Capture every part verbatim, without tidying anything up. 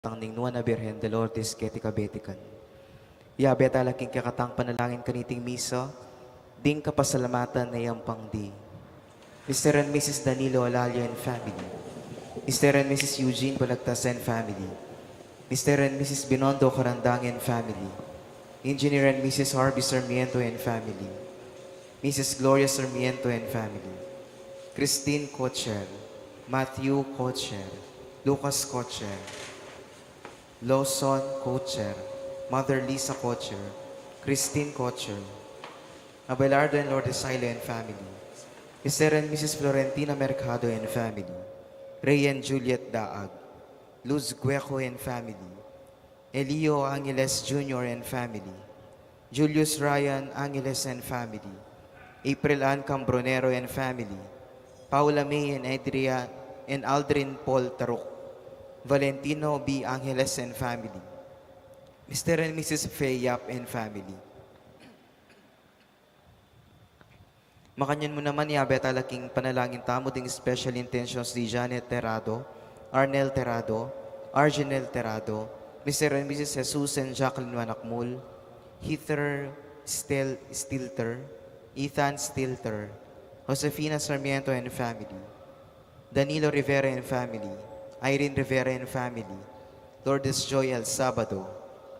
tang ning Nuan a Birhen de Lourdes keti kabetikan. Yabe tala king kekatang panalangin kaniting misa, ding kapasalamatan a yampang di: Mister and Missus Danilo Alalia and family, Mister and Missus Eugene Balagtas and family, Mister and Missus Binondo Carandang and family, Engineer and Missus Harvey Sarmiento and family, Missus Gloria Sarmiento and family, Christine Kocher, Matthew Kocher, Lucas Kocher, Lawson Kocher, Mother Lisa Kocher, Christine Kocher, Abelardo and Lourdes Sailo and family, Mister and Missus Florentina Mercado and family, Ray and Juliet Daag, Luz Gueco and family, Elio Angeles Junior and family, Julius Ryan Angeles and family, April Ann Cambronero and family, Paula May and Adria and Aldrin Paul Taruk, Valentino B Angeles and family, Mister and Missus Faye Yap and family. Makanyan mu naman, yabe tala king panalangin tamu ding special intentions di Janet Terrado, Arnel Terrado, Arginel Terrado, Mister and Missus Jesus and Jacqueline Wanakmul, Heather Stel Stilter, Ethan Stilter, Josefina Sarmiento and family, Danilo Rivera and family, Irene Rivera and family, Lourdes Joy El Sabado,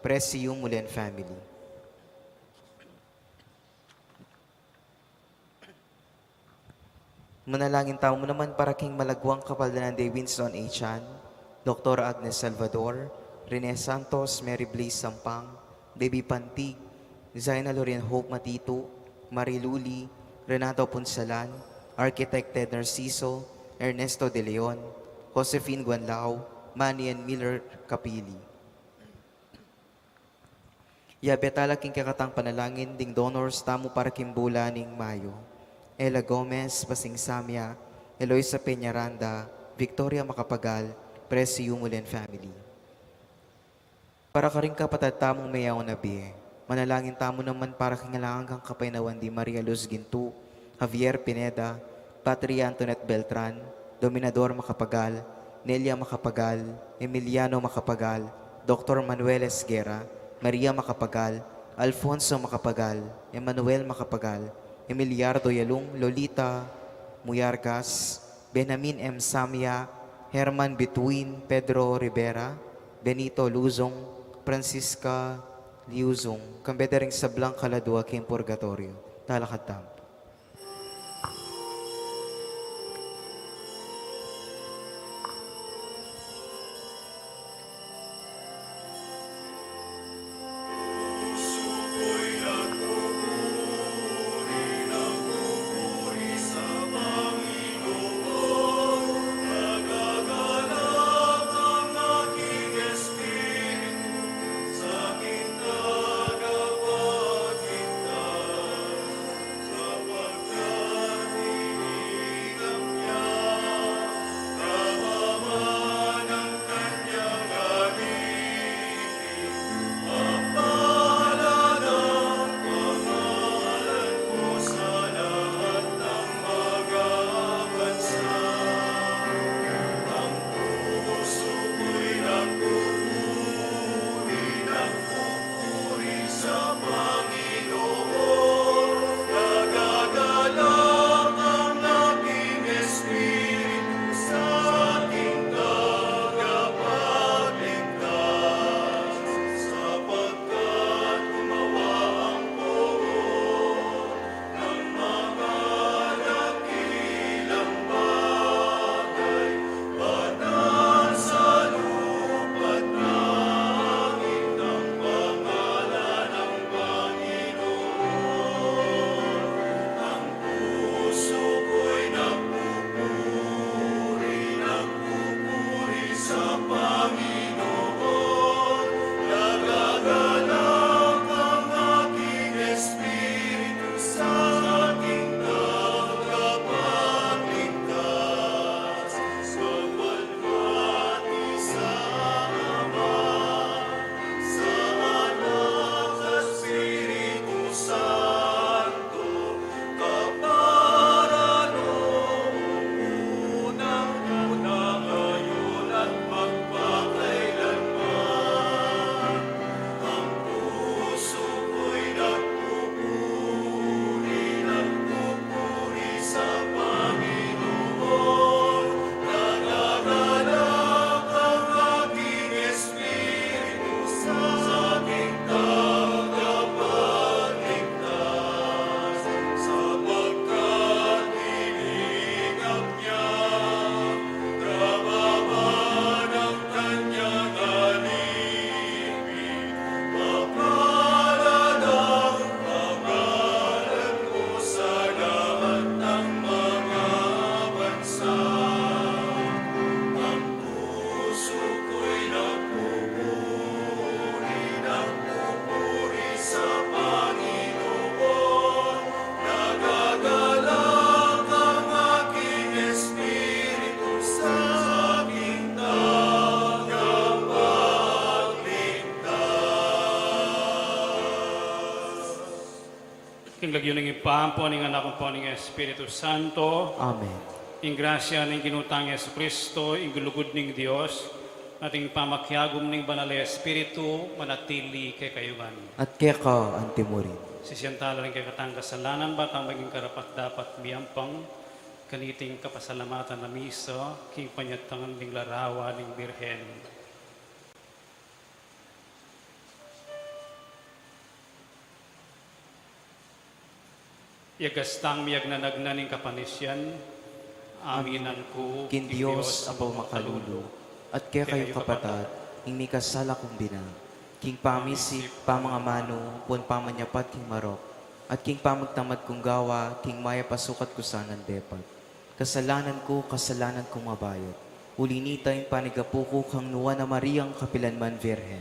Presi Yumul and family. Manalangin tamu naman para king malagwang kapaldanan di Winston A Chan, Doktor Agnes Salvador, Rene Santos, Mary Blaze Sampang, Debbie Pantig, Zaina Loren Hope Matitu, Marie Luli, Renato Punsalan, Architect Ted Narciso, Ernesto De Leon, Josefine Guanlao, Manny and Miller Capili. Yabe tala king kekatang panalangin ding donors tamu para king bulan ning Mayo: Ella Gomez, Basing Samia, Eloisa Peñaranda, Victoria Macapagal, Presi Yumul and family. Para karing kapatad tamung meyaun a bie, manalangin tamu naman para king alang anggang kapaynawan di Maria Luz Gintu, Javier Pineda, Patria Antoinette Beltran, Dominador Macapagal, Nelia Macapagal, Emiliano Macapagal, Doktor Manuel Esguerra, Maria Macapagal, Alfonso Macapagal, Emmanuel Macapagal, Emiliardo Yalung, Lolita Muyargas, Benjamin M Samia, Herman Bituin, Pedro Rivera, Benito Luzon, Francisca Liuzon, kambe da ring sablang kaladua king purgatoryo. Talakad tamu. King lagyu ning Ibpa, ampo ning Anak, ampo ning Espiritu Santo. Amen. Ing grasya ning Ginu tang Jesucristo, ing lugud ning Dios, at ing pamakiagum ning Banal a Espiritu, manatili kekayu ngan. At keka antimurin. Sisian tala ring kekatang kasalanan, ba tang maging karapat-dapat miyampang kaniting kapasalamatan a misa, king panyatang ning larawan ning Birhen. Yagas tang miyagnanagnan ning kapanisian, aminan ku king Dios, Apo makalulu, at kekayu kapatad, ing mikasala kung bina, king pamisip, pamangamanu, ampon pamanyapat king marok, at king pamagtamad kung gawa, king mayap a sukat ku sanang depat. Kasalanan ku, kasalanan kung mabayat. Uli nita ing panigapu ku kang Nuan a Mariang kapilanman Virgen,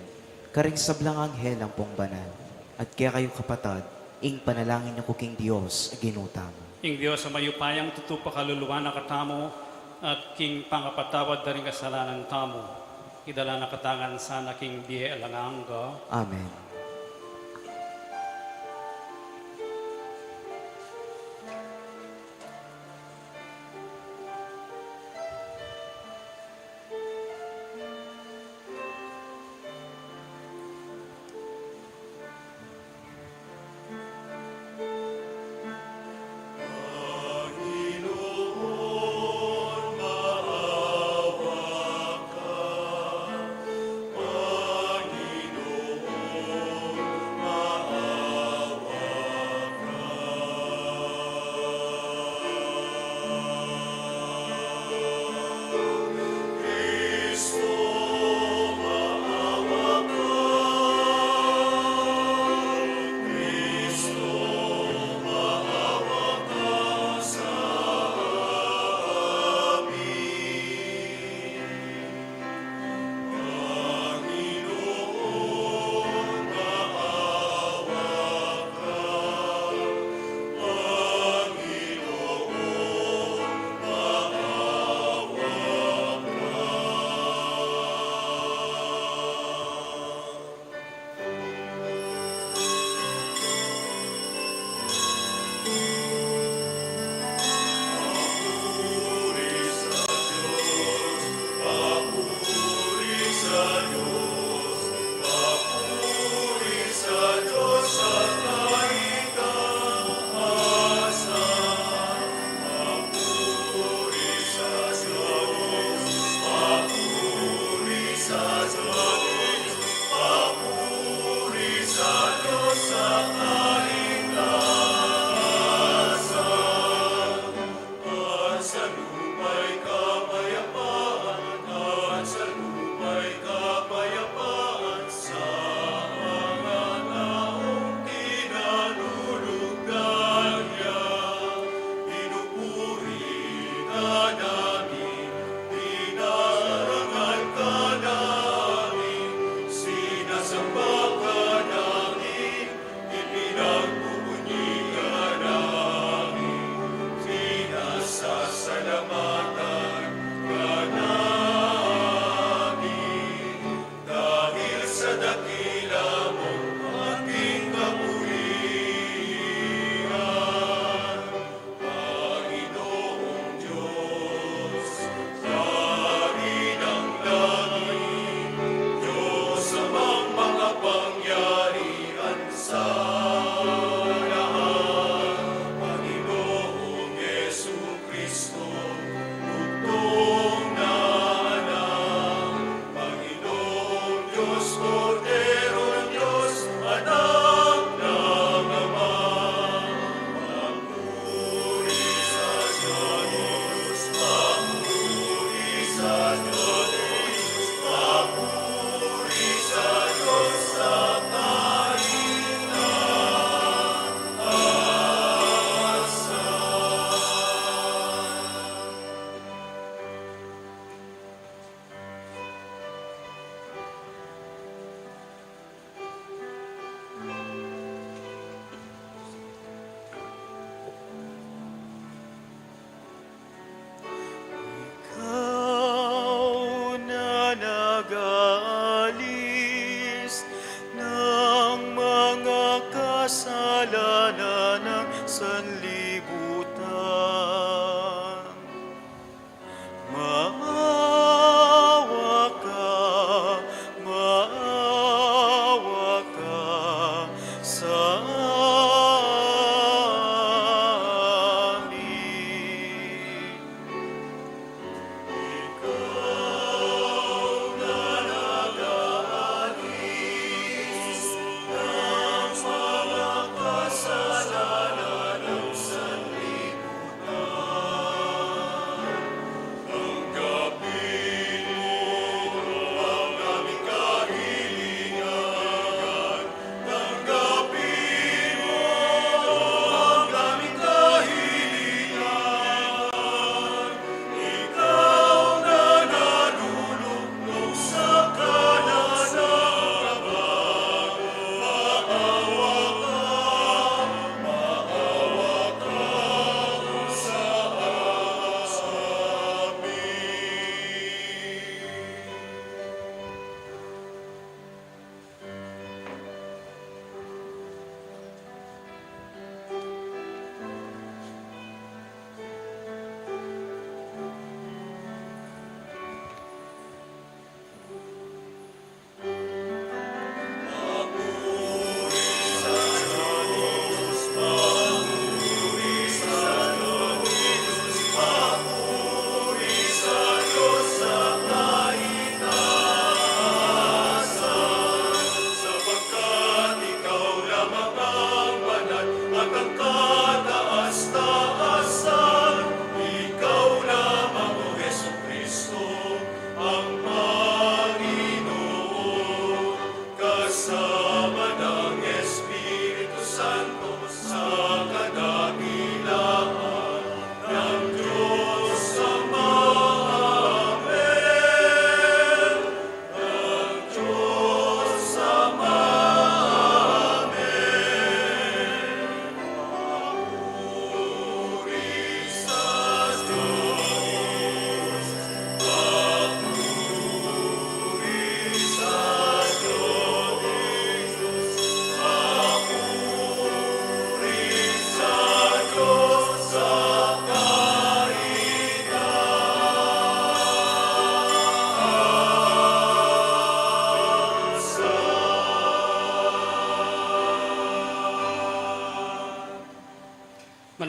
karing sablang anghel ampong banal, at kekayu kapatad, ing panalangin yu ku king Dios a Ginu tamu. Ing Dios a mayupayang tutu pakaluluan na katamu, at king pangapatawad da ring kasalanan tamu, idala na katamu ngan sana king bie alang angga. Amen.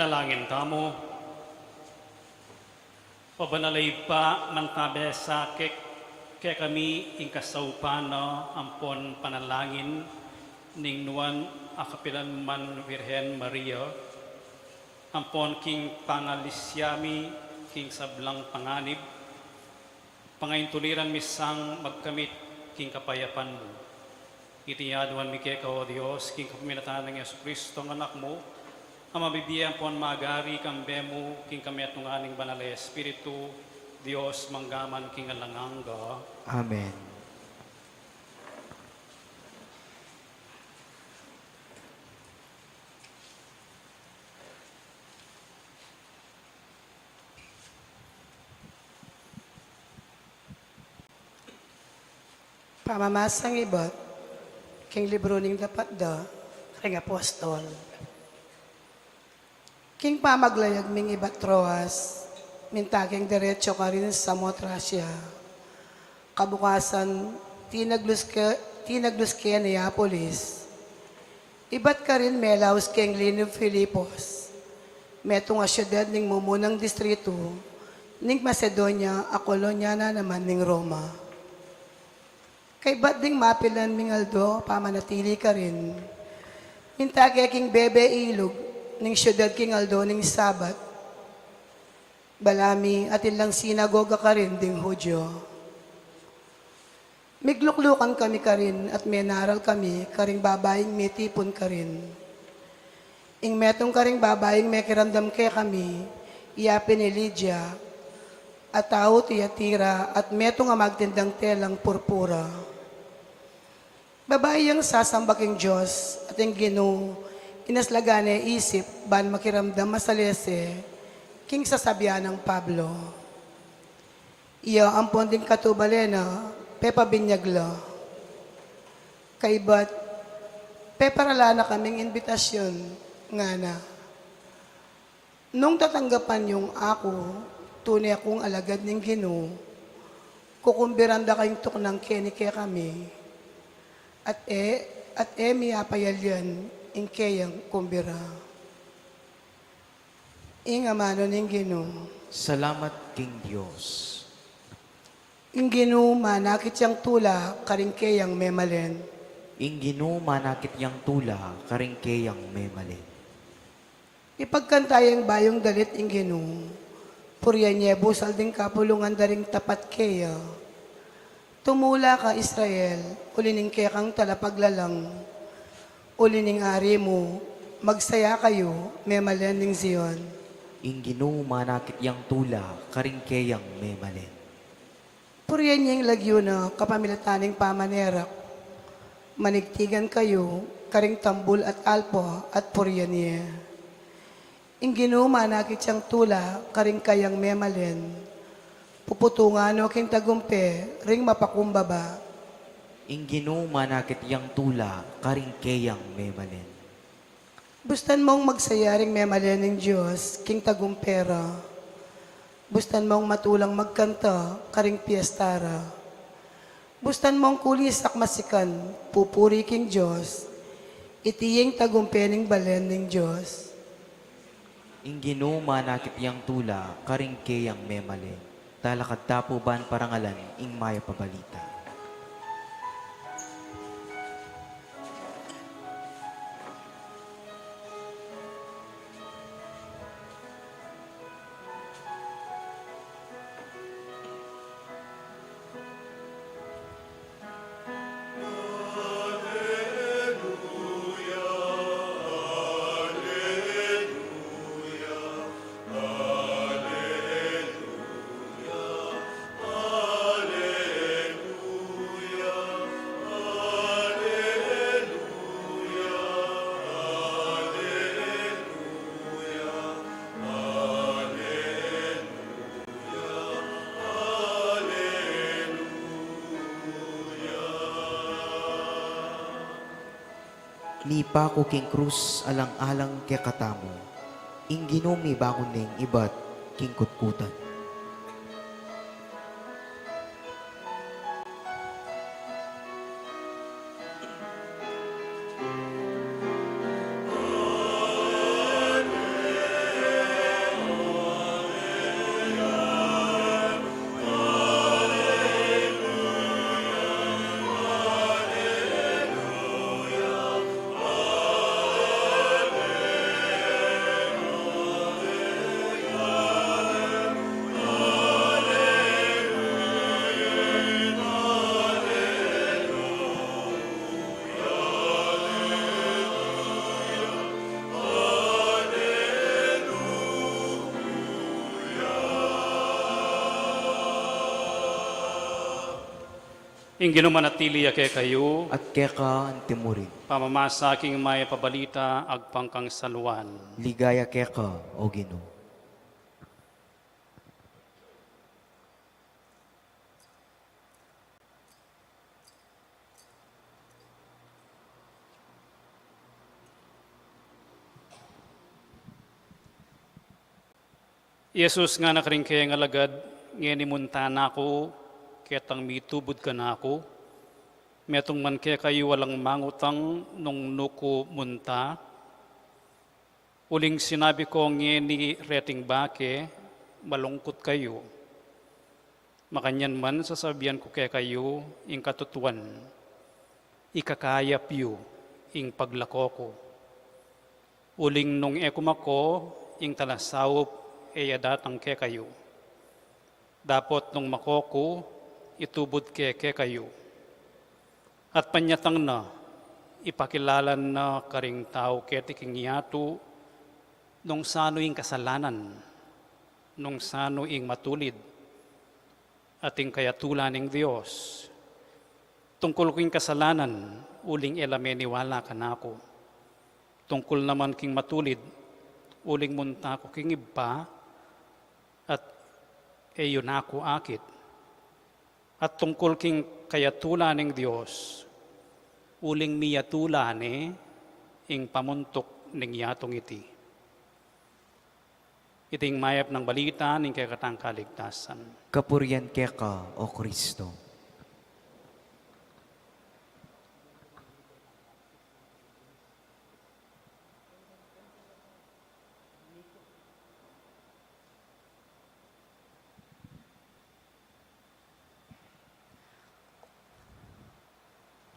Manalangin tamu. O Banal a Ibpa, mantabe sa ke-, kekami ing kasaupan na ampon panalangin ning nuan a kapilanman Virgen Maria, ampon king pangalisya mi king sablang panganib, pangaintuliran mi sang magkamit king kapayapan mu. Iti aduan mi keka, O Dios, king kapamilatan nang Jesucristo, a Anak mu, a mabibie ampon magari kambe mu king kametungan ning Banal a Espiritu, Dios, mangga man king alang angga. Amen. Pamamasang ibat king libru ning Dapat da ring Apostol. King pamaglayag ming ibat Troas, minta keng diretso karin Samotracia. Kabukasan, tinaglus ke, tinaglus ke Neapolis. Ibat karin melaus keng linug Filipos, metung a siudad ning mumunang distritu ning Macedonia a kolonya na naman ning Roma. Kaybat ding mapilan ming aldo pamanatili karin, minta ke king bebe ilug ning siudad king aldo ning Sabat. Balami atin lang sinagoga karin ding Judio. Migluklukan kami karin at menaral kami karing babaing mitipun karin. Ing metung karing babaing mekiramdam kekami, iya pin i Lidia, a tau Tiatira, at metung a magtindang telang purpura. Babai yang sasamba king Dios, at ing Ginu inaslagan ne isip ban makiramdam masalese king sasabian nang Pablo. Iya ampon ding katubale na pepabinyag la. Kaybat, peparalan na kaming imbitasyun, ngana. Nung tatanggapan yung aku, tune kung alagad ning Ginu, kukumbiran da kayung tuknang keni kekami. At e, at e mi apayalyan ing keyang kumbira. Ing amanu ning Ginu. Salamat king Dios. Ing Ginu manakit yang tula karing keyang memalen. Ing Ginu manakit yang tula karing keyang memalen. Ipagkanta yang bayung dalit ing Ginu. Purian ye busal ding kapulungan da ring tapat keya. Tumula ka, Israel, uli ning kekang talapaglalang, uli ning Ari mu. Magsaya kayu, memalen ning Zion. Ing Ginu manakit yang tula karing keyang memalen. Purian ye ing lagyu na kapamilatan ning pamanerak. Manigtigan kayu karing tambul at alpa at purian ye. Ing Ginu manakit yang tula karing kayang memalen. Puputungan no king tagumpe ring mapakumbaba. Ing Ginu manakit yang tula karing keyang memalen. Bustan mung magsaya ring memalen ning Dios king tagumpe ra. Bustan mung matulang magkanta karing piesta ra. Bustan mung kulisak masikan pupuri king Dios. Iti ing tagumpe ning balen ning Dios. Ing Ginu manakit yang tula karing keyang memalen. Talakad ta pu ban parangalan ing mayap a balita. Mipaku king krus alang-alang kekatamu, ing Ginu mibangun ne ing ibat king kutkutan. Ing Ginu manatili ya kekayu. At keka antimurin. Pamamasa king mayap a balita agpang kang San Juan. Ligaya keka, O Ginu. I Jesus ngana karing kayang alagad, ngeni munta na ku, ketang mitubud kanaku. Metung man kekayu alang mangutang nung nu ku munta. Uling sinabi ko ngeni reting bake, malungkut kayu. Makanyan man sasabian ku kekayu ing katutuan, ikakayap yu ing paglako ku. Uling nung e ku mako, ing talasaup e ya datang kekayu. Dapot nung mako ku, itubud ke kekayu. At panyatang na, ipakilala na karing tau keti king yatu, nung sanu ing kasalanan, nung sanu ing matulid, at ing kayatula ning Dios. Tungkul king kasalanan, uling e la meniwala kanaku. Tungkul naman king matulid, uling munta ku king Ibpa, at e yu na ku akit. At tungkul king kayatula ning Dios, uling miyatula ne ing pamuntuk ning yatung iti. Iti ing mayap a balita ning kekatang kaligtasan. Kapurian keka, O Kristo.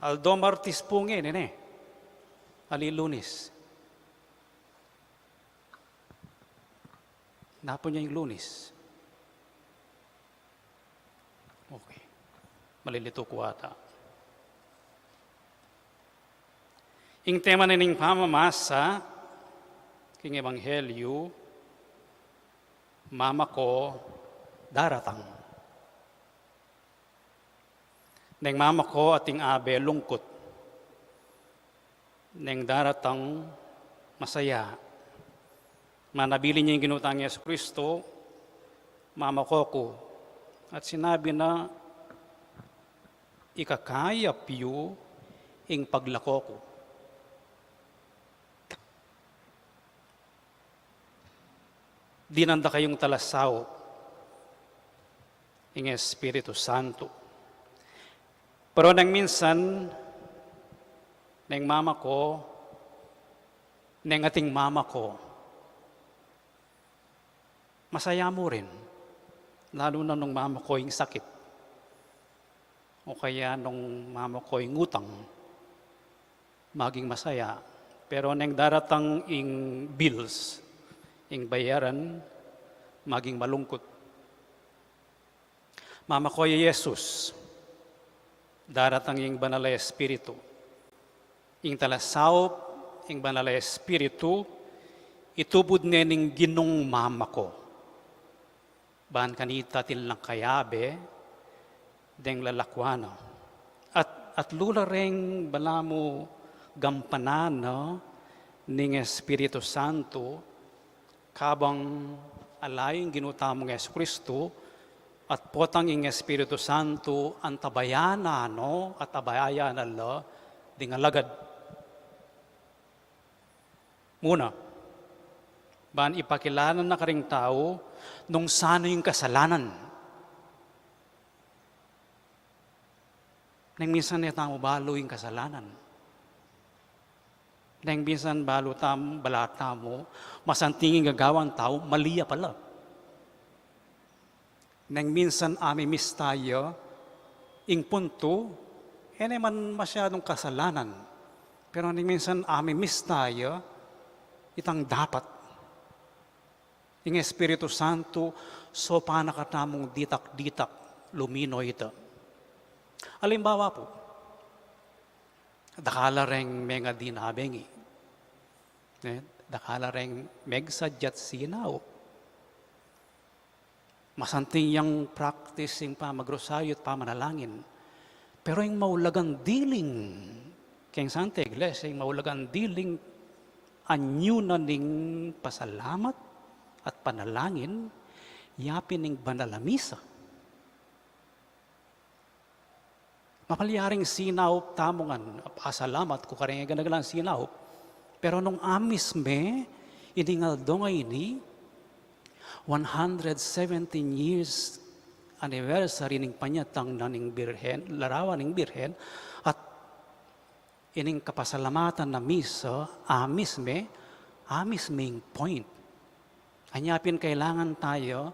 Aldo Martes pu ngeni, ne? Ali Lunes. Napun ya ing Lunes. Okay. Malilito ku ata. Ing tema na ning pamamasa king Ebanghelyo, Mama ko daratang. Neng mama ko ating abe lungkut. Neng daratang masaya. Manabilin ya ing Ginu tang Jesucristo, mama ko ku. At sinabi na, ikakayap yu ing paglako ku. Dinan da kayung talasaup, ing Espiritu Santo. Pero neng minsan, neng mama ko, neng ating mama ko, masaya mu rin. Lalu na nung mama ko ing sakit. O kaya nung mama ko ing utang, maging masaya. Pero neng daratang ing bills, ing bayaran, maging malungkut. Mama ko ya Jesus, daratang ing Banal a Espiritu. Ing talasaup, ing Banal a Espiritu, itubud ne ning Ginung mama ko. Ban kanita atin lang kayabe, deng lalakwan na. At, at lula reng balamu gampanan na ning Espiritu Santo, kabang ala ing Ginu tamung Jesucristo, at potang ing Espiritu Santo, antabayanan no, at abayanan la, ding alagad. Muna, ban ipakilala na karing tau nung sanu ing kasalanan. Neng minsan e tamu balu ing kasalanan. Neng minsan balu tamu, bala tamu, masanting ing gagawan tau, mali ya pala. Neng minsan amimiss taya ing puntu, e ne man masyadung kasalanan. Pero neng minsan amimiss taya itang dapat. Ing Espiritu Santo, sopan na katamung ditak-ditak, lumino ita. Alimbawa pu, dakal la reng mengadi na bengi. Ne? Dakal la reng megsadyat sinau. Masanting yang practice ing pamagrosaryo at pamanalangin. Pero ing maulagang diling keng Santa Iglesia, ing maulagang diling anyu na ning pasalamat at panalangin, yapin ing banal a misa. Mapalyaring sinaup tamu ngan, pasalamat ku karing ganagalang sinaup. Pero nung amis me, ining aldo ngeni, one hundred seventeen years anniversary ning panyatang na ning Birhen, larawan ning Birhen, at ining kapasalamatan a misa, amis me, amis me ing point. Anya pin kailangan taya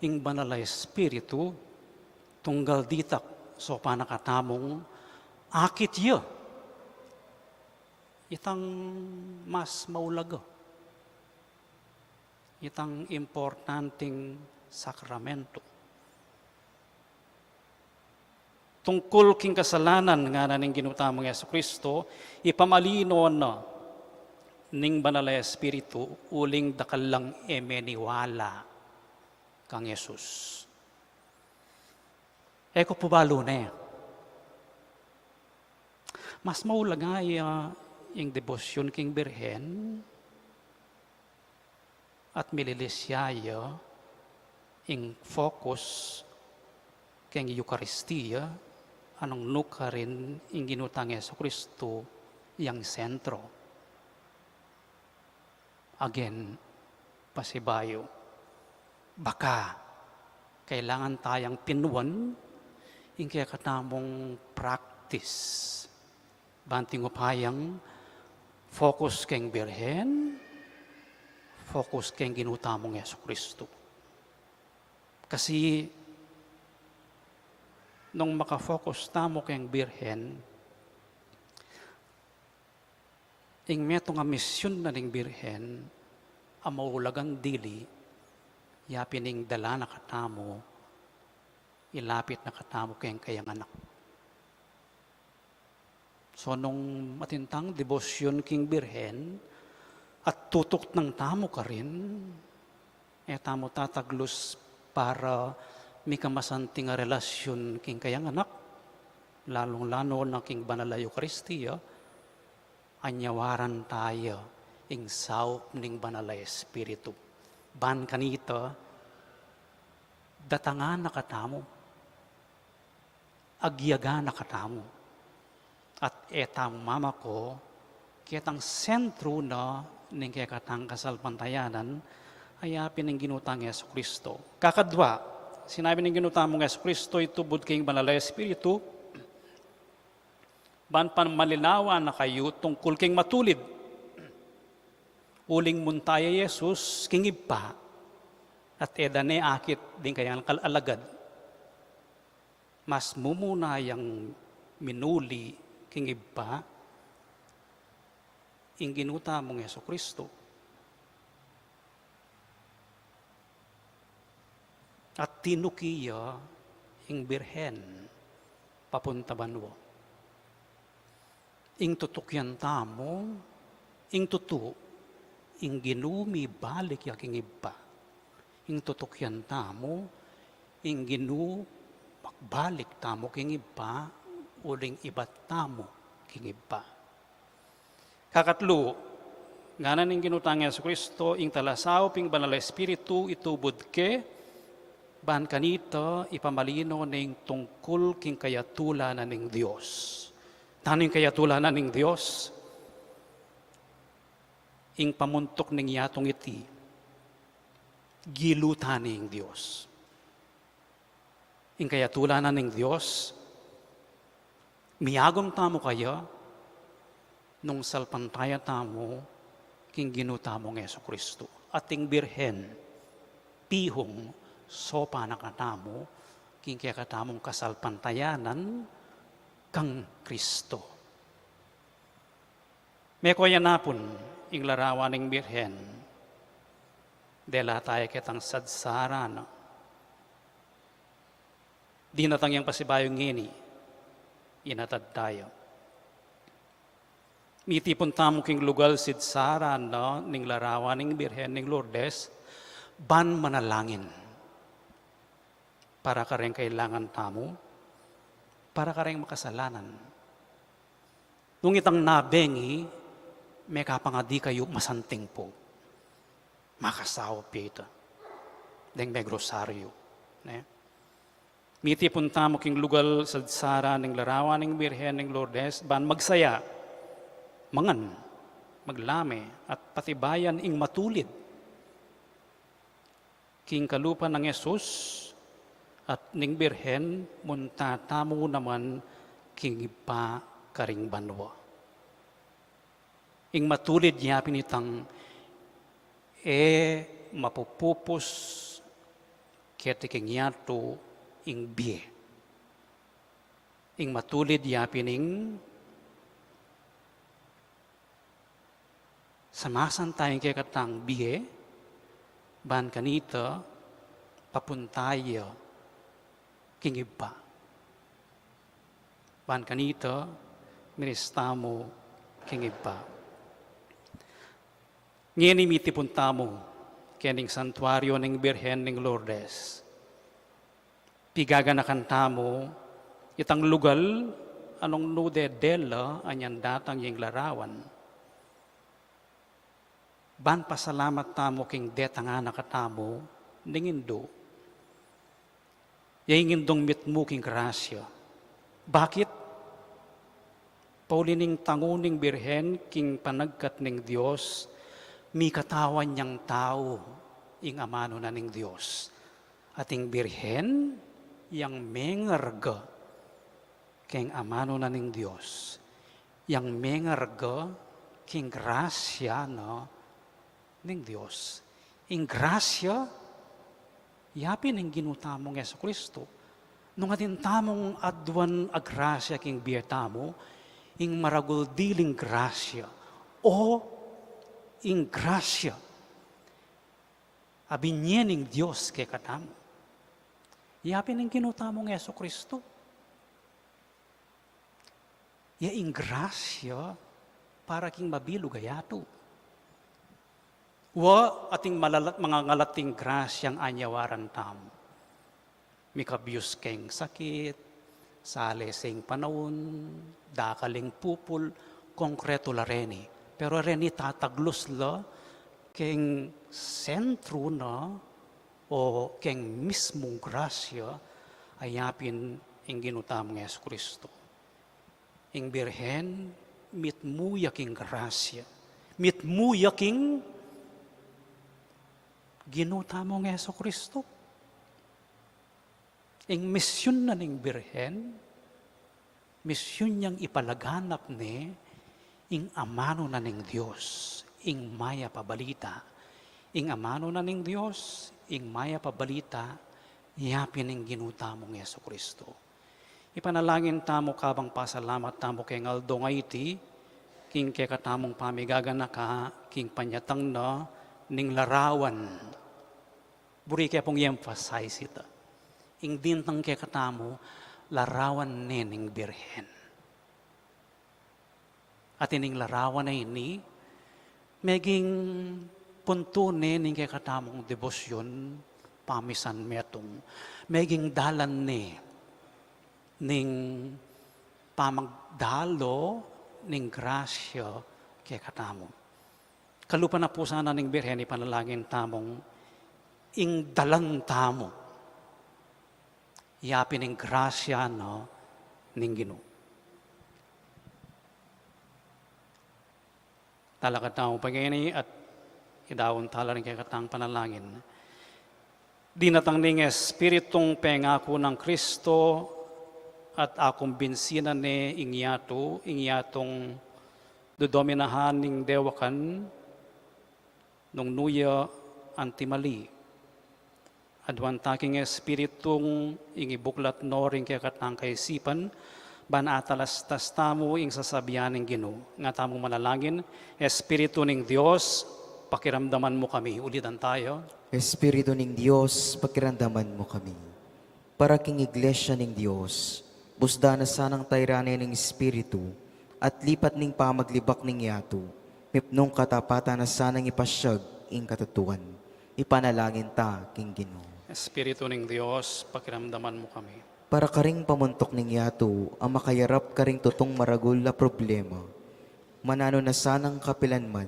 ing Banal a Espiritu, tunggal ditak, sopan na katamung akit ya itang mas maulaga, itang importanting sakramento. Tungkul king kasalanan, ngana ning Ginu tamung Jesucristo, ipamalino na ning Banal a Espiritu uling dakal lang e meniwala kang Jesus. E ku pu balu ne. Mas maulaga ya ing debosyun king Birhen at mililisya ya ing focus keng Eukaristia, a nung nukarin ing Ginu tang Jesucristo yang sentro. Again, pasibayu, baka kailangan tayang pinuan ing kekatamung practice ban tingupa yang focus keng Birhen, focus keng Ginu tamung Jesucristo. Kasi nung maka-focus tamu keng Birhen, ing metung a misyun na ning Birhen a maulagang dili, yapin ing dala na katamu, ilapit na katamu keng kayang anak. So, nung atin tang debosyun king Birhen at tutuknang tamu karin, e tamu tataglus para mikamasanting a relasyun king kayang anak, lalung-lalu na king Banal a Eukaristia, anyawaran taya ing saup ning Banal a Espiritu. Ban kanita, datangan na katamu, agyagan na katamu, at e tamu mamako ketang sentru na ning kekatang kasalpantayanan, a yapin ning Ginu tang Jesucristo. Kakadwa, sinabi ning Ginu tamung Jesucristo, itubud ke ing Banal a Espiritu ban pamalinawan na kayu tungkul king matulid. Uling munta ya i Jesus king Ibpa, at e da ne akit ding kayang alagad. Mas mumuna yang minuli king Ibpa ing Ginu tamung Jesucristo. At tinuki ya ing Birhen papunta banua. Ing tutukian tamu, ing tutu, ing Ginu mibalik ya king Ibpa. Ing tutukian tamu, ing Ginu magbalik tamu king Ibpa, uling ibat tamu king Ibpa. Kakatlu, ngana ning Ginu tang Jesucristo, ing talasaup ing Banal a Espiritu itubud ke, ban kanita ipamalino ne ing tungkul king kayatulanan ning Dios. Nanu ing kayatulanan ning Dios? Ing pamuntuk ning yatung iti, gilutan ne ing Dios. Ing kayatulanan ning Dios, miyagum tamu kaya nung salpantaya tamu king Ginu tamung Jesucristo. At ing Birhen, pihung, sopan na katamu king kekatamung kasalpantayanan kang Kristo. Meko ya napun ing larawan ning Birhen, dela taya ketang sadsaran. Dinatang yang pasibayu ngeni, inatad taya. Mitipun tamu king lugal sidsaran na ning larawan ning Birhen ning Lourdes, ban manalangin para kareng kailangan tamu, para kareng makasalanan. Nung itang nabengi, mekapangadi kayu masanting pu. Makasaup ya ita. Deng megrosaryu. Ne? Mitipun tamu king lugal sadsara ning larawan ning Birhen ning Lourdes, ban magsaya, mangan, maglame, at patibayan ing matulid king kalupa nang Jesus at ning Birhen, munta tamu naman king Ibpa karing banua. Ing matulid ya pin itang e mapupupus keti king yatu ing bie. Ing matulid ya pin ing samasan taya ing kekatang bie, ban kanita papunta ya king Ibpa. Ban kanita minis tamu king Ibpa. Ngeni mitipun tamu kening santuario ning Birhen ning Lourdes. Pigaganakan tamu itang lugal a nung nu dede la anyan datang ya ing larawan. Ban pasalamat tamu king detang anak katamu ning Indu. Ya ing Indung mitmu king grasya. Bakit? Pauli ning tangu ning Birhen king panagkat ning Dios, mikatawan yang tau ing amanu na ning Dios. At ing Birhen yang mengarga king amanu na ning Dios, yang mengarga king grasya na ning Dios. Ing grasya, ya pin ing Ginu tamung Jesu Kristo. Nung atin tamung aduan a grasya king bie tamu, ing maragul diling grasya, o ing grasya a binie ning Dios kekatamu. Ya pin ing Ginu tamung Jesu Kristo. Ya ing grasya para king mabilug a yatu. Wa ating malalat, mangangalat ing grasyang anyawaran tamu. Mikabius keng sakit, sale sing panaun, dakal ing pupul, konkretu la reni. Pero reni tataglus la keng sentru na o keng mismung grasya a ya pin ing Ginu tamung Jesu Kristo. Ing Birhen, mitmu ya king grasya. Mitmu ya king Ginu tamung Jesu Kristo. Ing misyun na ning Birhen, misyun yang ipalaganap ne ing amanu na ning Dios, ing mayap a balita. Ing amanu na ning Dios, ing mayap a balita, ya pin ing Ginu tamung Jesu Kristo. Ipanalangin tamu kabang pasalamat tamu keng aldo a iti, king kekatamung pamigaganaka, king panyatang na ning larawan. Buri ke pung i-emphasize ita. Ing dintang kekatamu, larawan ne ning Birhen. At ining larawan a ini, meging puntu ne ning kekatamung debosyon, pamisan metung, meging dalan ne ning pamagdalo ning grasya kekatamu. Kalupa na pu sana ning Birhen, ipanalangin tamung ing dalan tamu, ya pin ing grasya na ning Ginu. Talakad tamu pa ngeni at idaun tala ring kekatang panalangin. Dinatang ning Espiritung pengaku nang Kristo at akumbinsinan ne ing yatu, ing yatung dodominahan ning dewakan nung nu ya antimali. Aduan ta king Espiritung ing ibuklat no ring kekatang kaisipan, ban atalastas tamu ing sasabian ning Ginu. Nga tamung manalangin, Espiritu ning Dios, pakiramdaman mu kami. Ulitan tayo. Espiritu ning Dios, pakiramdaman mu kami. Para king Iglesia ning Dios, busda na sanang tairan ne ning Espiritu, at lipat ning pamaglibak ning yatu, mipnung katapatan na sanang ipasyag ing katatuan. Ipanalangin ta king Ginu. Espiritu ning Dios, pakiramdaman mu kami. Para karing pamuntuk ning yatu a makayarap karing tutung maragul a problema, mananu na sanang kapilanman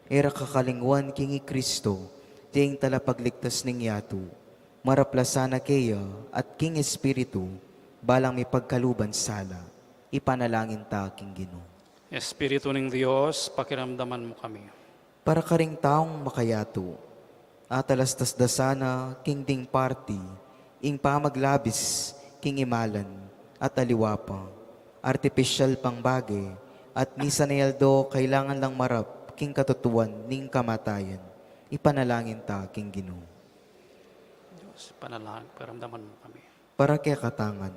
e ra kakalingwan king i Kristo, ing talapagligtas ning yatu, marap la sana keya at king Espiritu, balang mipagkaluban sala. Ipanalangin ta king Ginu. Espiritu ning Dios, pakiramdaman mu kami. Para karing taung makayatu, atalastas da sana king ding parti ing pamaglabis king imalan at aliwa pa, artipisyal pang bage, at misan e aldo kailangan lang marap king katutuan ning kamatayan. Ipanalangin ta king Ginu. Dios, panalangin, pakiramdaman mu kami. Para kekatang ngan,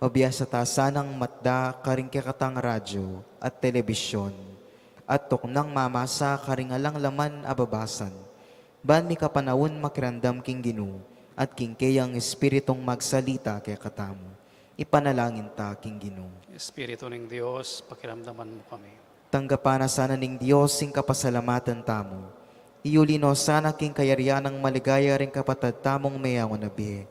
mabiasa ta sanang matda karing kekatang radyo at telebisyon, at tuknang mamasa karing alang laman a babasan, ban mikapanaun makiramdam king Ginu, at king keyang Espiritung magsalita kekatamu. Ipanalangin ta king Ginu. Espiritu ning Dios, pakiramdaman mu kami. Tanggapan na sana ning Dios ing kapasalamatan tamu. Iyuli no sana king kayarian nang maligaya ring kapatad tamung meyangu na bie.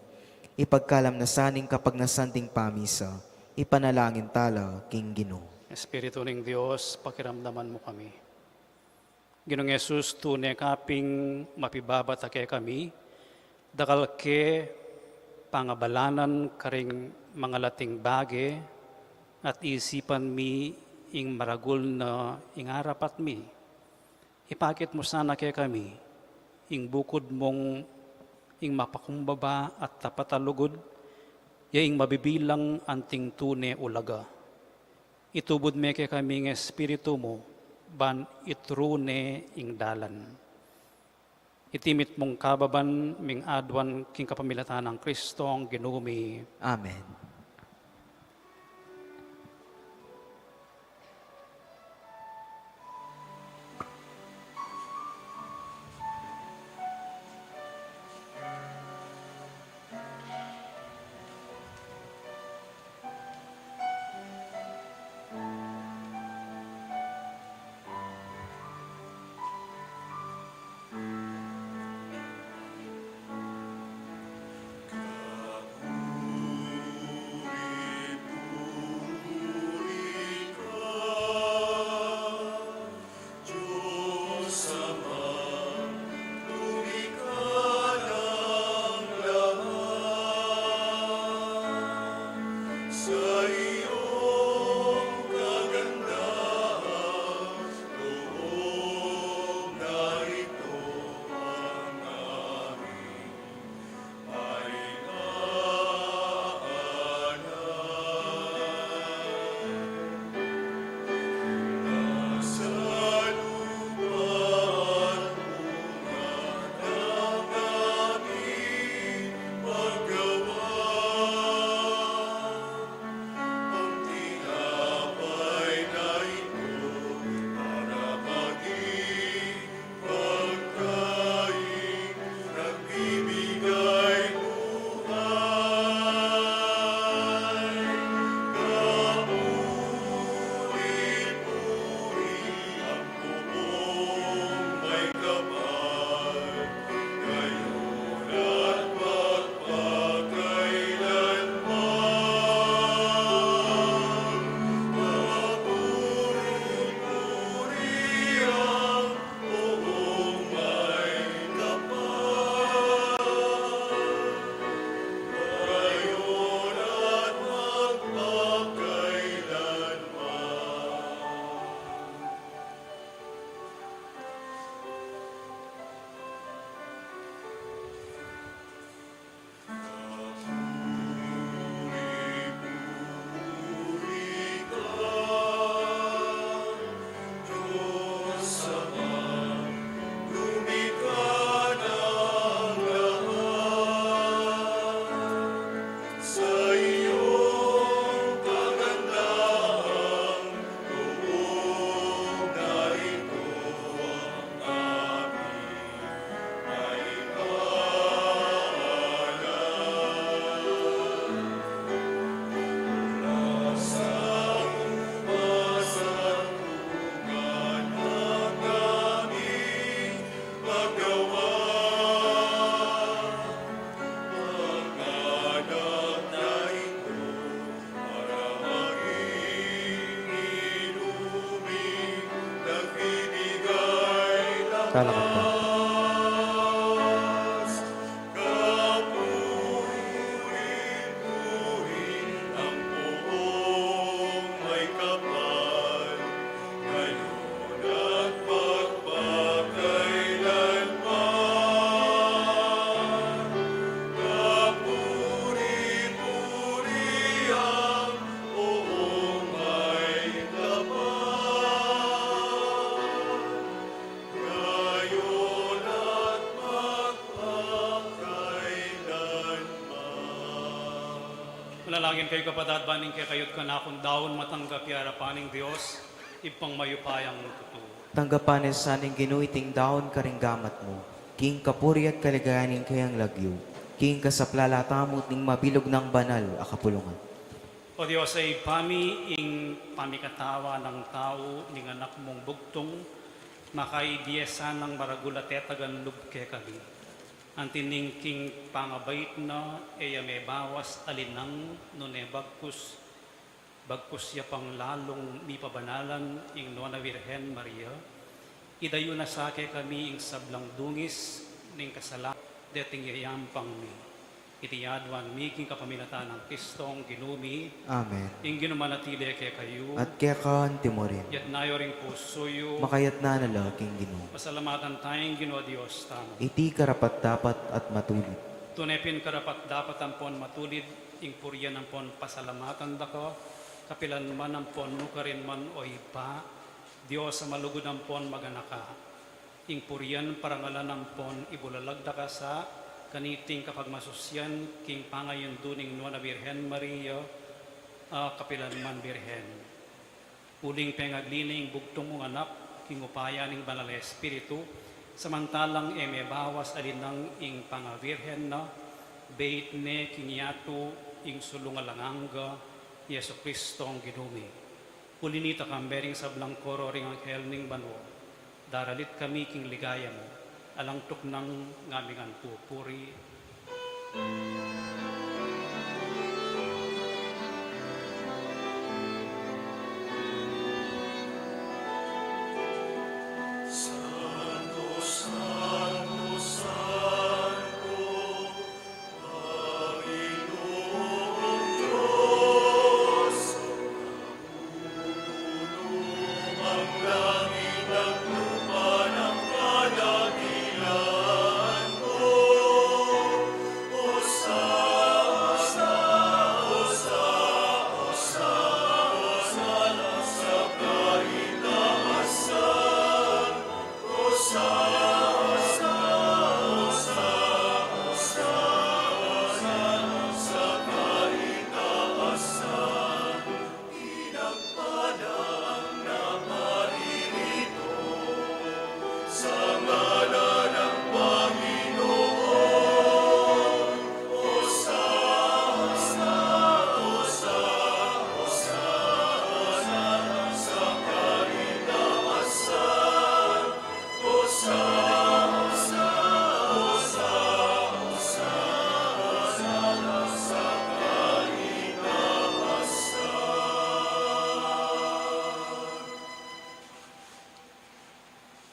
Ipagkalam na sana ing kapagnasan ding pamisa. Ipanalangin ta la king Ginu. Espiritu ning Dios, pakiramdaman mu kami. Ginung Jesus, tune ka ping mapibabata kekami, dakal ke pangabalanan karing mangalating bage, at isipan mi ing maragul na ing arapat mi. Ipakit mu sana kekami ing bukud mung ing mapakumbaba at tapat a lugud, ya ing mabibilang anting tune ulaga. Itubud me kekami ing Espiritu mu, ban ituru ne ing dalan. Iti mitmung kababan ming aduan king kapamilatan nang Kristong Ginu mi. Amen. Talakad tamu. Manalangin kayu, kapatad, ban ing kekayu't kanakung daun matanggap ya king arapan ning Dios, Ibpang mayupayang tutu. Tanggapan na sa ning Ginu iting daun karing gamat mu, king kapurian at kaligayan ning kayang lagyu, king kasaplalan tamu at ning mabilug nang banal a kapulungan. O Dios, a Ibpa mi, ing pamikatawan nang tau ning Anak mung bugtung, makaibie sanang maragul a tetagan lub kekami. Anti ning king pangabait na, e ya mebawas alinang nune bagkus, bagkus ya pang lalung mipabanalan ing Nuan a Virgen Maria, idayu na sa kekami ing sablang dungis ning kasalanan deting yayampang mi. Iti aduan mi king kapamilatan nang Kristong Ginu mi. Amen. Ing Ginu manatili kekayu. At keka antimurin. Yatna yu ring pusu yu. Makayatna na la king Ginu. Pasalamatan taya ing Ginu a Dios tamu. Iti karapat-dapat at matulid. Tune pin karapat-dapat ampon matulid, ing purian ampon pasalamatan da ka, kapilan man ampon nukarin man, o Ibpa, Dios a malugud ampon maganaka. Ing purian, parangalan ampon ibulalag da ka sa kaniting kapagmasusian king pangayundu ning Nuan a Virgen Maria, a kapilan man Virgen. Uling pengagli na ing bugtung mung Anak king upaya ning Banal a Espiritu, samantalang e mebawas alinang ing pangavirgen na, beit ne king yatu ing sulung alang angga, Jesucristong Ginu mi. Uli nita, kambe ring sablang koro ring anghel ning banua, daralit kami king ligaya mu, alang tuknang ngaming pupuri.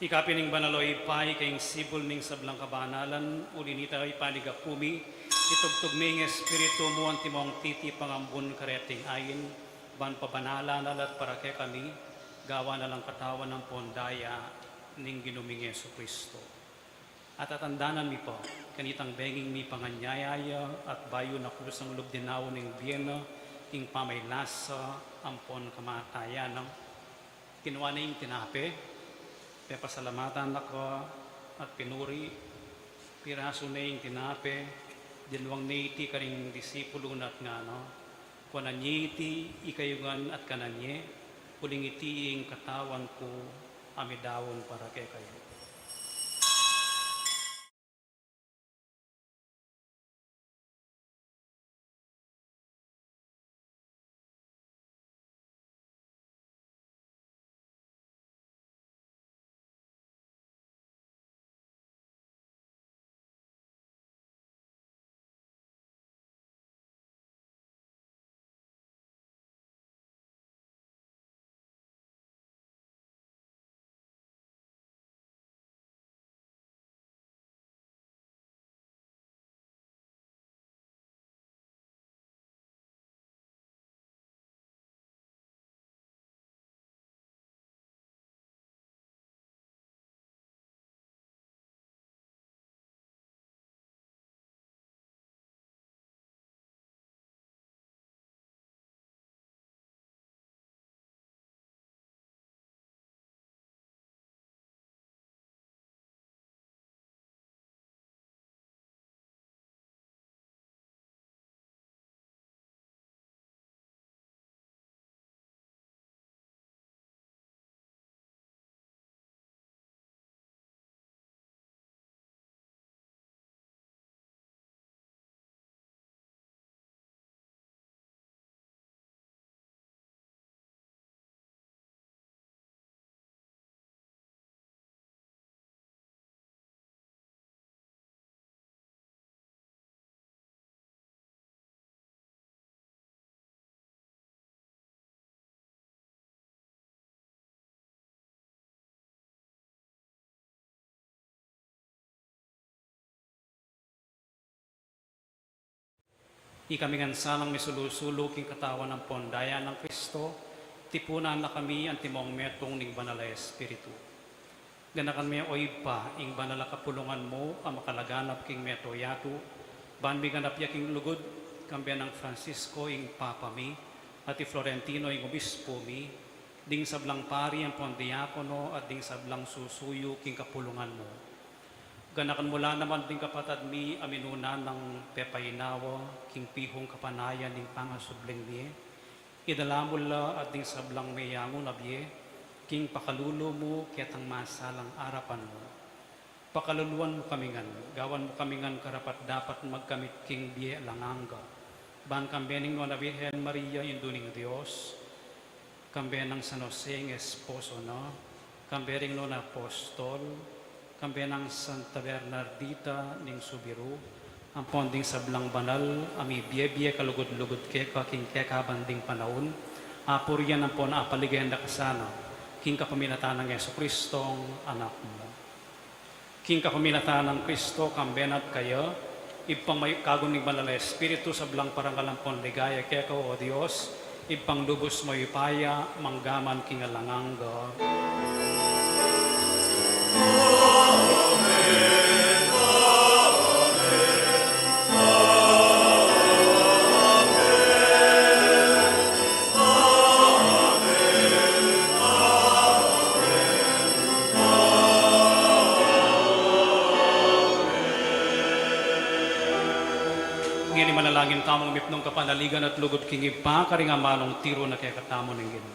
Ika pin ing banal, o Ibpa, ika ing sibul ning sablang kabanalan, uli nita ipaligapu mi, itubtub mi ing Espiritu mu antimong titipang ambun kareting ain, ban pabanalan na la at para kekami, gawan na lang katawan ampon daya ning Ginu ming Jesucristo. At tatandanan mi pa, kanitang benging mipanganyaya ya, at bayu na kusang lub dinaun ing bie na, ing pamaylasa, ampon kamatayan na, kinua ne ing tinape, pepasalamatan na ka, at pinuri, pirasu ne ing tinape, dinwang ne iti karing disipulu na at ngana, kuanan ye iti ikayu ngan at kanan ye, uling iti ing katawan ku a midaun para kekayu. Ikami ngan sanang misulu-sulu king katawan ampon daya nang Kristo, tipunan na kami antimong metung ning Banal a Espiritu. Ganakan me, o Ibpa, ing banal a kapulungan mu a makalaganap king mabilug a yatu, ban miganap ya king lugud, kambe nang Francisco ing Papa mi, at i Florentino ing Obispo mi, ding sablang pari ampon diakono, at ding sablang susuyu king kapulungan mu. Ganakan mu la naman ding kapatad mi a minuna nang pepainawa king pihung kapanayan ning pangasubling mie. Idala mu la at ding sablang meyangu na bie king pakalulu mu ketang masalang arapan mu. Pakaluluan mu kami ngan, gawan mu kami ngan karapat-dapat magkamit king bie alang angga. Ban kambe ning Nuan a Birhen Maria, Indu ning Dios, kambe nang San Jose ing esposo na, kambe ring nuan a apostol, kambe nang Santa Bernardita ning Subiru, ampon ding sablang banal a mibie-bie kalugud-lugud keka king kekabang ding panaun, apurian ampon apaligayan da ka sana, king kapamilatan nang Jesucristong Anak mu. King kapamilatan nang Kristo, kambe na at kaya, Ibpang may-, kagum ning Banal a Espiritu, sablang parangal ampon ligaya keka, O Dios, Ibpang lubus mayupaya, mangga man king alang angga. Ngeni manalangin tamung mitmung kapanaligan at lugud king Ibpa, karing amanung tiru na kekatamu ning Ginu.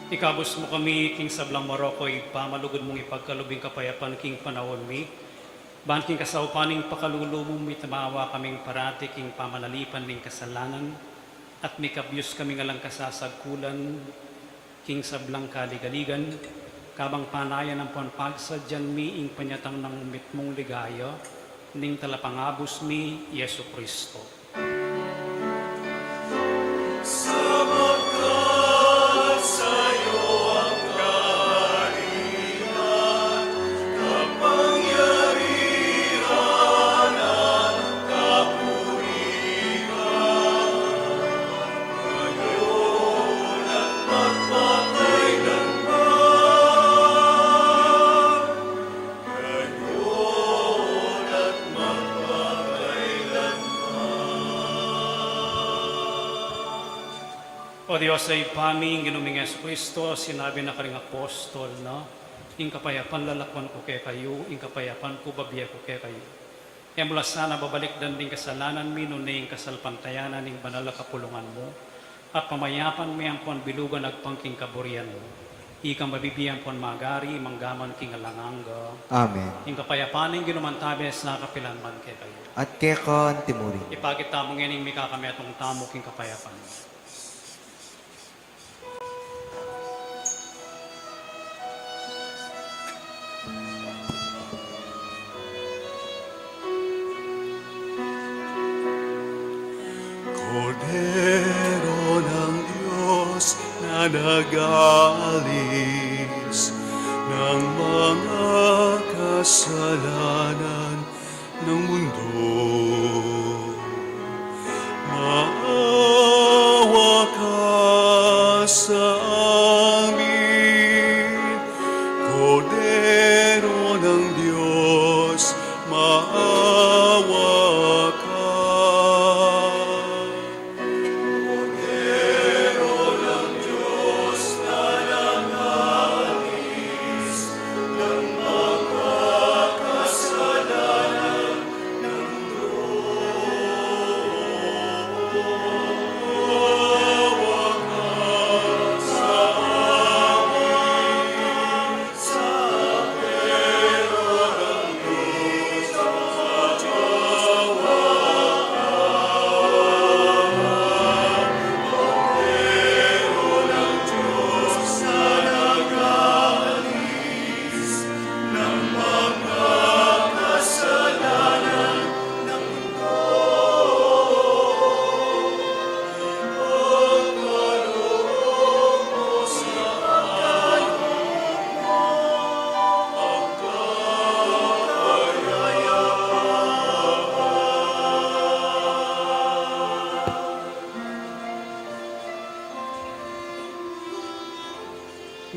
Ikabus mu kami king sablang marok, O Ibpa, malugud mung ipagkalub ing kapayapan king panaun mi, ban king kasaupan ning pakalulu mu mitmawa kaming parati king pamanalipan ning kasalanan, at mikabyus kaming alang kasasagkulan king sablang kaligaligan, kabang panayan ampon pagsadyan mi ing panyatang nang mitmung ligaya ning Talapangabus mi, Jesucristo. Sapagkat sa'yo ang kaharian, kapangyarihan, at kapurian, ngayon at magpakailanman. Ngayon at magpakailanman. O Dios a Ibpa mi, ing Ginu ming Jesucristo, sinabi na karing apostol na, "Ing kapayapan lalakwan ku kekayu, ing kapayapan ku babie ku kekayu." E mu la sana babalikdan ding kasalanan mi, nune ing kasalpantayanan ning banal a kapulungan mu, at pamayapan mi ampon bilugan agpang king kaburian mu. Ikang mabibie ampon magari, mangga man king alang angga. Amen. Ing kapayapan ning Ginu mantabe sa kapilan man kekayu. At keka antimurin. Ipakit tamu ngening mikakametung tamu king kapayapan. Kordero ng Diyos na nagalis ng mga kasalanan ng mundo, maawa ka sa amin. Kordero ng Diyos, maawa ka.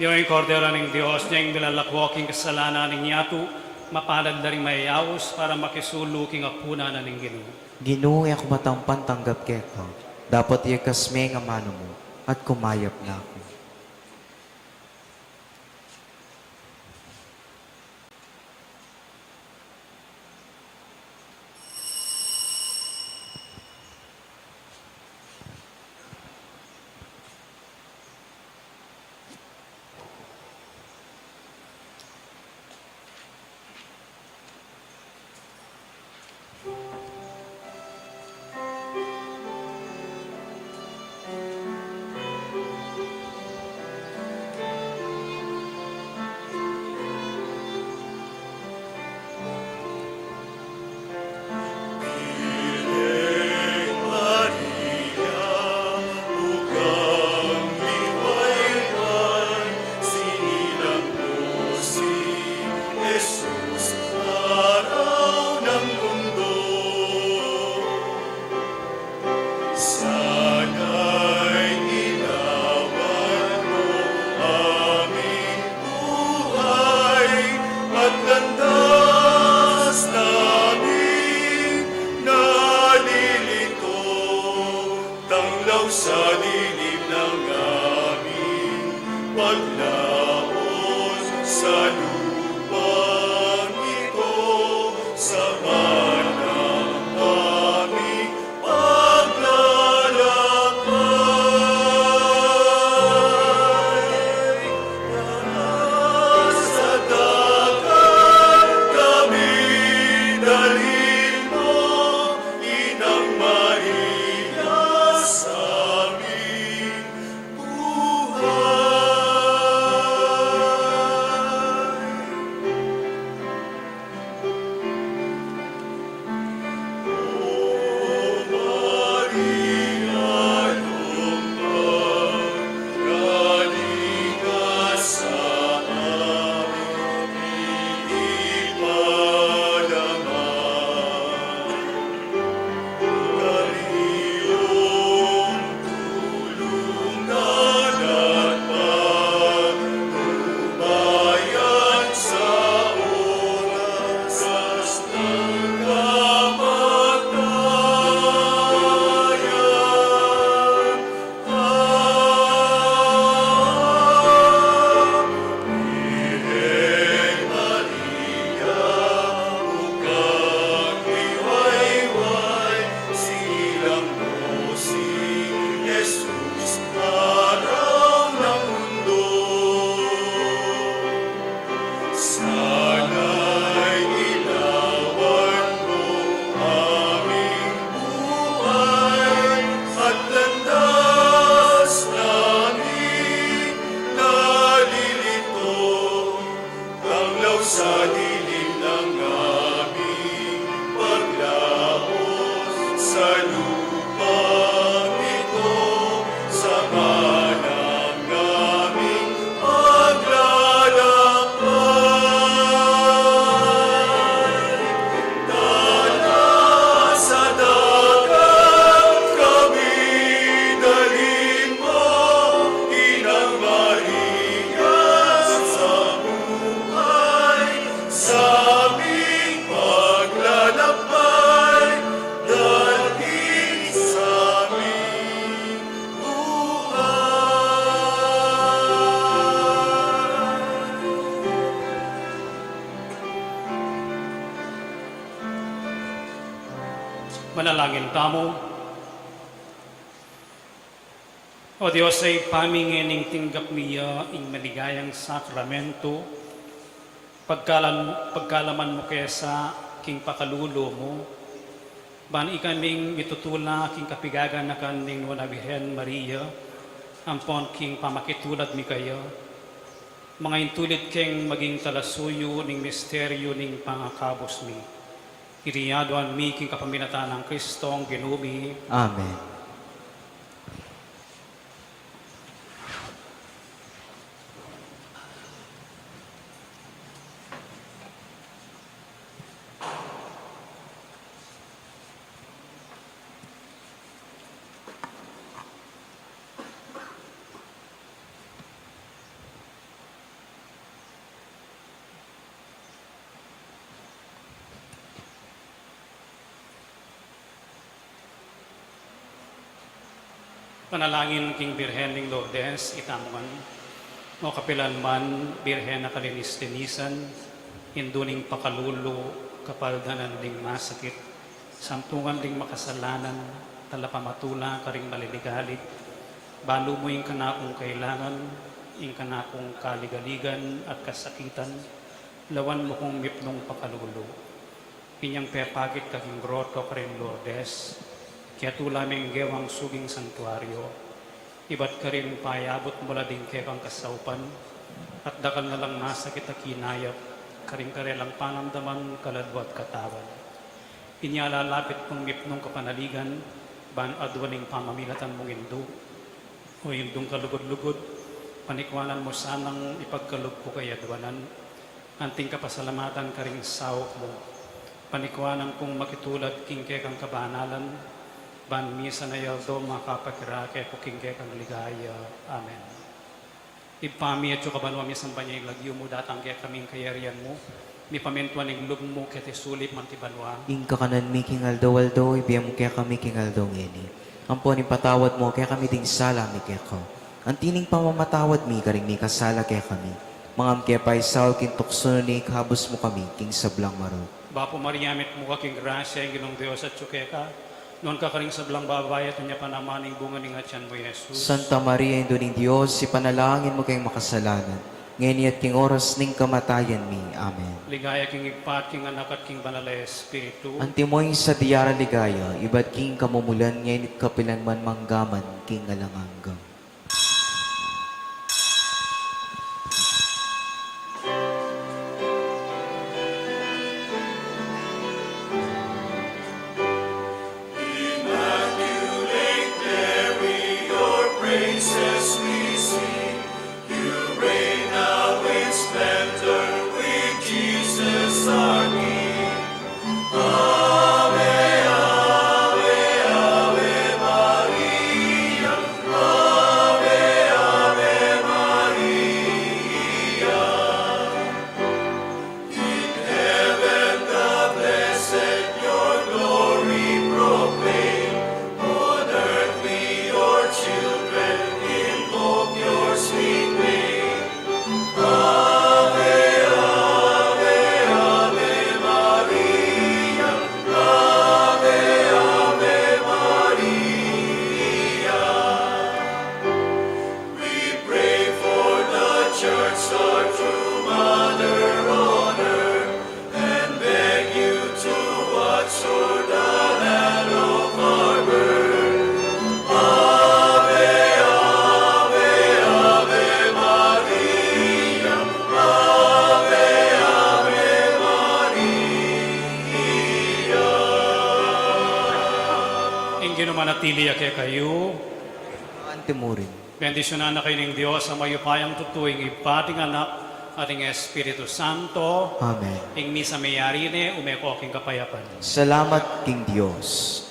Iyong Kordero ning Dios, iyong milalako king kasalanan ning yatu, mapalad la ring mayayaus para makisulu king apunan na ning Ginu. Ginu, e ku matampang tanggap keka, dapot iyakas me ing amanu mu, at kumayap na ku. Manalangin tamu. O Dios, a Ibpa mi, ngening tinggap mi ya ing maligayang sakramento, pagkalam-, pagkalaman mu ke sa king pakalulu mu, ban ikaming mitutula king kapigaganakan ning Nuan a Birhen Maria, ampon king pamakitulad mi kaya, mangaintulid keng maging talasuyu ning misteryu ning pangakabus mi. Iti aduan mi king kapamilatan nang Kristong Ginu mi. Amen. Panalangin king Birhen ning Lourdes, itamu ngan. O kapilan man, Birhen a kalinis-linisan, indu ning pakalulu, kapaldanan ding masakit, sampungan ding makasalanan, talapamatula karing maliligalig, balu mu ing kanakung kailangan, ing kanakung kaligaligan at kasakitan, lawan mu kung mipnung pakalulu. Inyang pepakit ka king groto karin Lourdes, ketula meng gewang suging santuario, ibat karin payabut mu la ding kekang kasaupan, at dakal na lang masakit a kinayap, karing karelang panamdaman, kaladua at katawan. Inya lalapit kung mipnung kapanaligan, ban aduan ing pamamilatan mung indu, o indung kalugud-lugud, panikuanan mu sanang ipagkalub ku kay aduanan, anting kapasalamatan karing saup mu. Panikuanan kung makitulad king kekang kabanalan, ban misan a aldo makapakirake ku king kekang ligaya. Amen. Ibpa mi, atsu ka banua, misamban ya ing lagyu mu, datang kekami ing kayarian mu, mipamintuan ing lub mu keti sulip anti banua. Ing kakanan mi king aldo-aldo, ibie mu kekami king aldo ngeni. Ampon ipatawad mu kekami ding sala mi keka, anti ning pamamatawad mi karing mikasala kekami. Manga mu ke paisaul king tuksu, nune ikabus mu kami king sablang marok. Bapu Maria, mitmu ka king grasya, ing Ginung Dios atsu keka. Nuan ka karing sablang babai, at nuan ya pa naman ing bunga ning atian mu, Jesus. Santa Maria, Indu ning Dios, ipanalangin mu keng makasalanan, ngeni at king oras ning kamatayan mi. Amen. Ligaya king Ibpa, at king Anak, at king Banal a Espiritu. Antimo ing sadya ra ligaya, ibat king kamumulan, ngeni at kapilan man, mangga man king alang angga. Immaculate Mary, your praises we sing. You reign now in splendor with Jesus our King. Ave, ave, ave Maria. Ave, ave Maria. In heaven the blessed your glory proclaim. On earth we, your children, invoke your sweet name. Ave, ave, ave Maria. Ave, ave Maria. We pray for the church, our true mother on earth, and beg you to watch o'er the land of our birth. Ave, ave, ave Maria. Ave, ave Maria. Ing Ginu manatili ya kekayu. Anti mu rin. Bendisyunan na kayu ning Dios a mayupayang tutu, ing Ibpa, at ing Anak, at ing Espiritu Santo. Amen. Ing misa meyari ne, ume ko king kapayapan. Salamat king Dios.